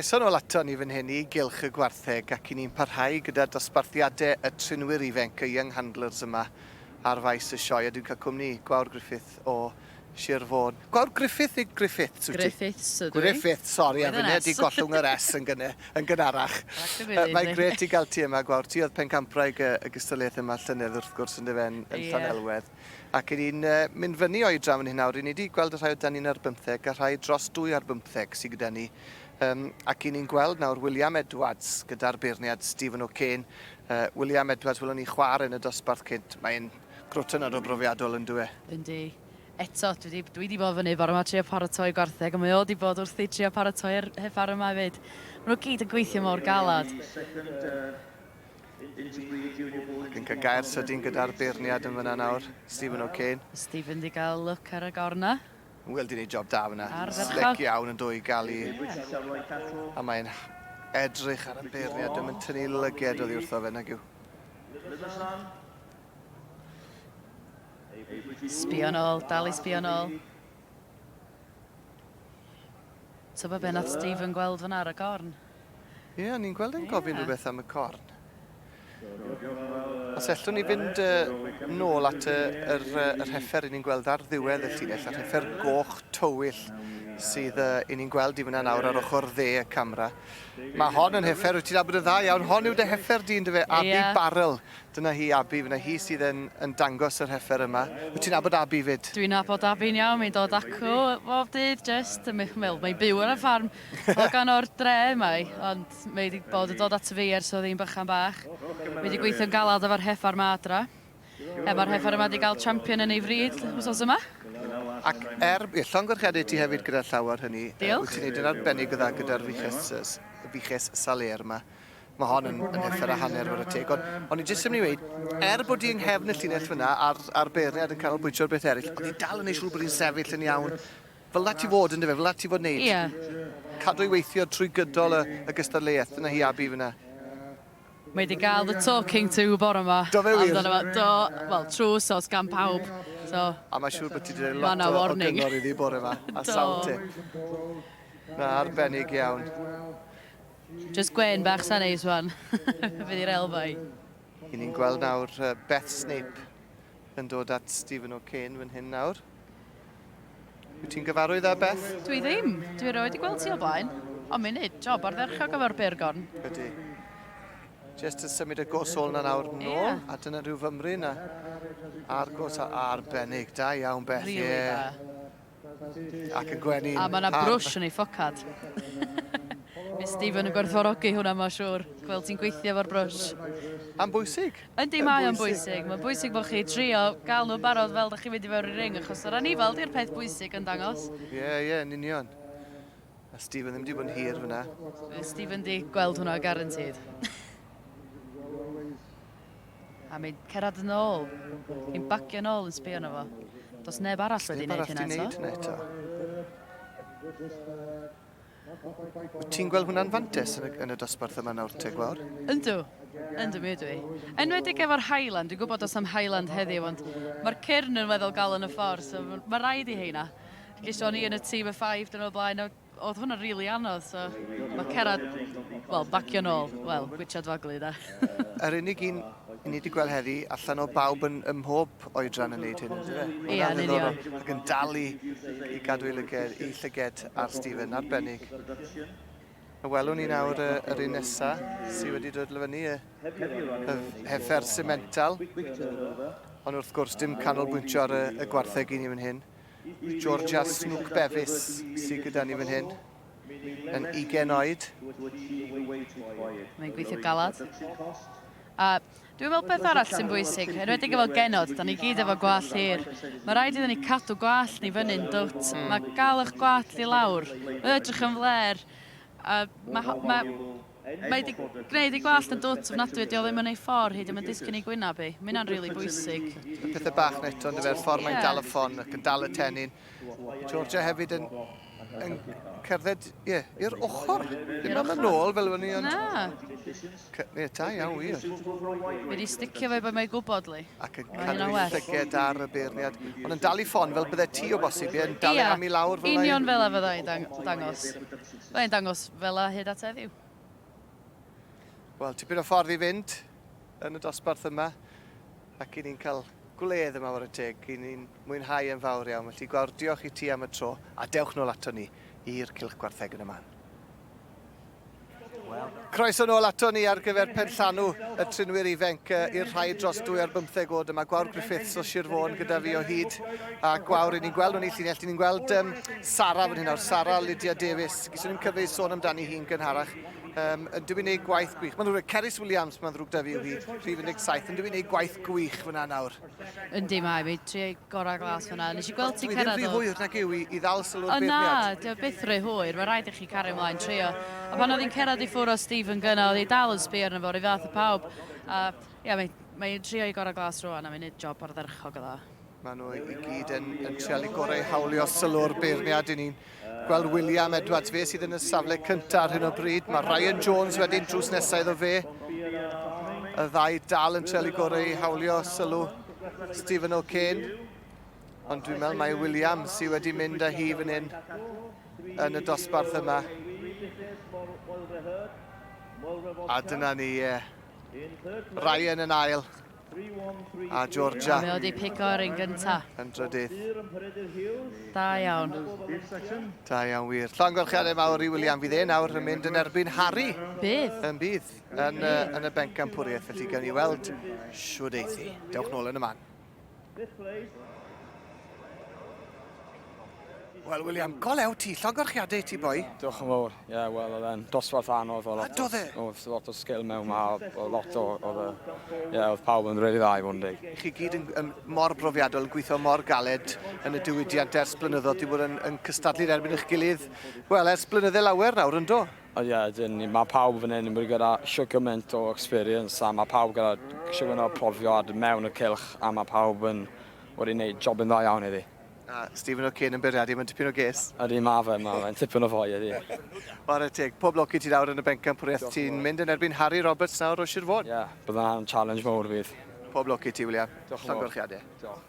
Croeso nôl ato ni fan hyn i Gylch y Gwartheg ac i ni'n parhau gyda dosbarthiadau y trinwyr ifainc, y Young Handlers yma ar faes y sioe a dwi'n cael cwmni Gwawr Griffith o Sir Fôn. Gwawr Griffith neu Griffiths wyt ti? Griffiths ydw i. Griffiths, sori, a finne 'di gollwng yr S yn gynne, yn gynharach. Mae'n grêt i gael ti yma, Gwawr. Ti oedd pencampwraig y, y gystadleuaeth yma llynedd wrth gwrs yndyfe yn, yn yeah. Llanelwedd. Ac i ni'n mynd fyny oedran fan hyn nawr, i ni wedi gweld y rhai o dan un ar bymtheg a rhai dros dwy ar bymtheg sydd gyda ni. Yym, ac 'y ni'n gweld nawr William Edwards gyda'r beirniad Stephen O'Kane. Uh, William Edwards, welwn ni chwarae yn y dosbarth cynt. Mae'n grwt hynod o brofiadol yn dyw e? Yndi. Eto, dwi wedi dwi 'di bod fyny bore 'ma trio paratoi gwartheg, a mae o 'di bod wrthi trio paratoi'r hefar yma hefyd. Maen nhw gyd yn gweithio mor galad. Ac yn cael gair sydyn gyda'r beirniad yn fyna nawr, Stephen O'Kane. Stephen 'di gael look ar y gorna. Wel, 'di neud job da fyna. Ardderchog. Slick iawn yn do i gael i... A mae'n edrych ar y beirniad, dwi'n mynd tynnu lyged oddi wrtho fe, nag yw. Sbio nôl, dal i sbio nôl. Tybed be nath Stephen gweld fyna ar y gorn? Ie, yeah, ni'n gweld e'n gofyn yeah. rhywbeth am y corn. Os ellwn ni fynd nôl at y, yr, yr heffer i ni'n gweld ar ddiwedd y llinell, yr heffer goch tywyll sydd uh, i ni'n gweld i fyna nawr ar ochr dde y camera. Mae hon yn heffer, wyt ti'n nabod yn dda iawn, hon yw dy heffer di, yndyfe, Abi yeah. Barrel. Dyna hi, Abi, fyna hi sydd yn, yn dangos yr heffer yma. Wyt ti'n nabod Abi fyd? Dwi'n nabod Abi'n iawn, mae'n dod acw bob dydd, just, mae'n byw ar y ffarm. Hogan o'r dre mae, ond mae wedi bod yn dod ato fi ers oedd hi'n bychan bach. Mae wedi gweithio'n galad efo'r hefar 'ma adra. E, mae'r hefar yma wedi cael champion yn ei fryd wsos yma. Ac er, ie, llongyfarchiadau ti hefyd gyda llawer hynny. Diolch. Wyt ti'n neud yn arbennig o dda gyda'r fuches, fuches Saler yma. Mae hon yn, yn heffer a hanner fod y teg. Ond o'n i jyst yn mynd i weud, er bod hi yng nghefn y llinell fyna a'r, a'r beirniad yn canolbwyntio ar beth eraill, ond hi dal yn neud siŵr bod hi'n sefyll yn iawn. Fel 'na ti fod yndyfe, fel 'na ti fod wneud. Ie. Cadw i weithio trwy gydol y, y gystadleuaeth. Dyna hi Abi fyna. Mae 'di gael the talking to bore 'ma. Do fe wir? Amdano fo. Do, wel, trwy wsos gan pawb. So... A mae'n siŵr bod ti 'di rhoi lot o, o gyngor iddi bore 'ma. A sawl tip. Na, arbennig iawn. Just gwen bach sa'n neis wan. Fydd i'r elfau. I ni'n gweld nawr Beth Snape yn dod at Stephen O'Kane fan hyn nawr. Wyt ti'n gyfarwydd â Beth? Dwi ddim. Dwi erioed wedi gweld ti o blaen. Ond mae'n neud job ardderchog efo'r byrgorn. Ydy. Just yn symud y gos ôl na nawr nôl, yeah. a dyna rhyw fymryn a a'r gos arbennig. Da iawn, Beth. Really yeah. da. Ac yn gwenu. A mae yna brwsh yn ei ffocad. Mae Stephen yn gwerthfawrogi hwnna, mae'n siŵr. Gweld ti'n gweithio efo'r brwsh. A'n bwysig. Yndi, mae o'n bwysig. Mae'n bwysig bod chi trio gael nhw'n barod fel da chi'n mynd i fewn i'r ring, achos yr anifal di'r peth bwysig yn dangos. Ie, yeah, ie, yeah, yn union. A Stephen ddim wedi bod yn hir fyna. Stephen di gweld hwnna, guaranteed. A mae'n cerdded yn ôl. Hi'n bagio yn ôl yn sbio arno fo. Does neb arall wedi Neb wneud arall hynna 'di eto. neud hynna eto. Wyt ti'n gweld hwnna'n fantes yn y, yn y dosbarth yma nawr te, Gwawr? Yndw, yndw mi ydw i. Enwedig efo'r Highland, dwi'n gwybod does am Highland heddiw, ond mae'r cyrn yn weddol galon y ffordd, so mae rhaid i heina. Ges o'n i yn y tîm y five dyn o'r blaen, a oedd hwnna'n rili anodd, so mae cerad, wel, bacio nôl, wel, gwitsiad faglu, da. Yr unig un i ni wedi gweld heddi allan o bawb yn, ym mhob oedran yn neud hyn, yndyfe? Ie, yn union. Ac yn dal i, i gadw ei lyged, i llyged ar Stephen, arbennig. A welwn ni nawr y, yr un nesa sydd wedi dod fyny, y, y heffer Simmental. Ond wrth gwrs, dim canolbwyntio ar y, y gwartheg i ni fan hyn. Georgia Snook Bevis sydd gyda ni fan hyn, yn 20 oed. Mae'n gweithio galad. A dwi'n meddwl peth arall sy'n bwysig, enwedig efo genod, da ni gyd efo gwallt hir. Mae rhaid iddyn ni cadw gwallt ni fyny'n dwt. Mae gael eich gwallt i lawr, mae'n edrych yn fler. A mae, mae, mae wedi gwneud ei gwallt yn dwt ofnadwy, dio ddim yn ei ffordd hi, ddim yn disgyn ei gwynab hi. Mae hynna'n rili bwysig. Y pethau bach na eto, yndyfe, y ffordd mae'n dal y ffon ac yn dal y tennyn. Georgia hefyd yn yn cerdded, ie, i'r ochr. Ddim am yn ôl fel o'n i, ond... Na. Ie, da iawn, wir. Fi wedi sticio fe bod mae'n gwybod, li. Ac yn cadw ei llyged ar y beirniad. Ond yn dal i ffon fel bydde ti o bosib, ie, yn dal e am i lawr fel union fel a fydda i'n dang dangos. Fydda i'n dangos fel a hyd at heddiw. Wel, tipyn o ffordd i fynd yn y dosbarth yma. Ac i ni'n cael gwledd yma war y teg, i ni'n mwynhau yn fawr iawn. Felly Gwawr, diolch i ti am y tro, a dewch nôl ato ni i'r Cylch Gwartheg yn y man. Croeso nôl ato ni ar gyfer penllanw y trinwyr ifanc i'r rhai dros 2 ar 15 oed yma. Gwawr Griffiths o Sir Fôn gyda fi o hyd. A Gwawr, i ni'n gweld nhw'n ei llinell, ni'n gweld Sara fan hyn nawr, Sara Lydia Davies. Gyswn ni'n cyfle i sôn amdani hi'n gynharach. Yn dwi wneud gwaith gwych. Mae'n ddrwg, Cerys Williams, mae'n ddrwg da fi yw hi, rhif 17, yn dwi wneud gwaith gwych fyna nawr. Yndi mae, mi trio gorau glas fyna. Nes i gweld ti Dwi ddim cyrraedd rhy o... hwyr nag yw i ddal sylw'r O na, beirniad. dio byth rhy hwyr, mae rhaid i chi cario ymlaen trio. A pan oedd hi'n cyrraedd i ffwrdd o Stephen Gunn, oedd hi dal yn sbio arno fo, rhyw fath o pawb. A ia, mae'n mae trio i gorau glas rwan a mae'n neud job ardderchog o dda. Maen nhw i gyd yn trial i gorau hawlio sylw'r beirniad. I ni'n gweld William Edwards, fe sydd yn y safle cyntaf ar hyn o bryd. Mae Ryan Jones wedyn drws nesaf iddo fe. Y ddau dal yn trial i gorau i hawlio sylw Stephen O'Kane. Ond dwi'n meddwl mai William sydd wedi mynd â hi fan hyn yn y dosbarth yma. A dyna ni, Ryan yn ail. A Georgia. Mae o wedi pigo'r un gynta. Yn drydydd. Da iawn. Da iawn wir. Llongyfarchiadau mawr i William. Fydd e nawr yn mynd yn erbyn Harry. Bydd. Yn bydd. Yn y bencampwriaeth. Felly gawn ni weld shwd eith hi. Dewch nôl yn y man. Wel, William, golew ti, llongyfarchiadau i ti, boi. Diolch yn fawr. Ie, yeah, wel, oedd e'n dosbarth anodd. Oedd lot, A doedd e? Oedd lot o sgil mewn ma, oedd lot o, oedd e, ie, oedd pawb yn rili dda i fod yn deg. Chi gyd yn mor brofiadol, yn gweithio mor galed yn y diwydiant ers blynyddoedd, di bod yn cystadlu yn erbyn eich gilydd, wel, ers blynydde lawer nawr, yn do? O ie, ydyn, mae pawb fan hyn yn wedi gyda shwt gymaint o experience a mae pawb gyda shwt gymaint o profiad mewn y cylch a mae pawb yn wedi gwneud job yn dda iawn iddi. A Stephen O'Kane yn beirniadu, mae'n tipyn o ges. Ydy, mae fe'n tipyn o foi, ydy. Whare teg, pob lwc i ti nawr yn y bencampwriaeth. Ti'n mynd yn erbyn Harry Roberts nawr o Sir Fôn. Ie, yeah, bydd yna'n challenge mawr fydd. Pob lwc i ti, William. Diolch yn fawr. Llongyfarchiadau. Diolch.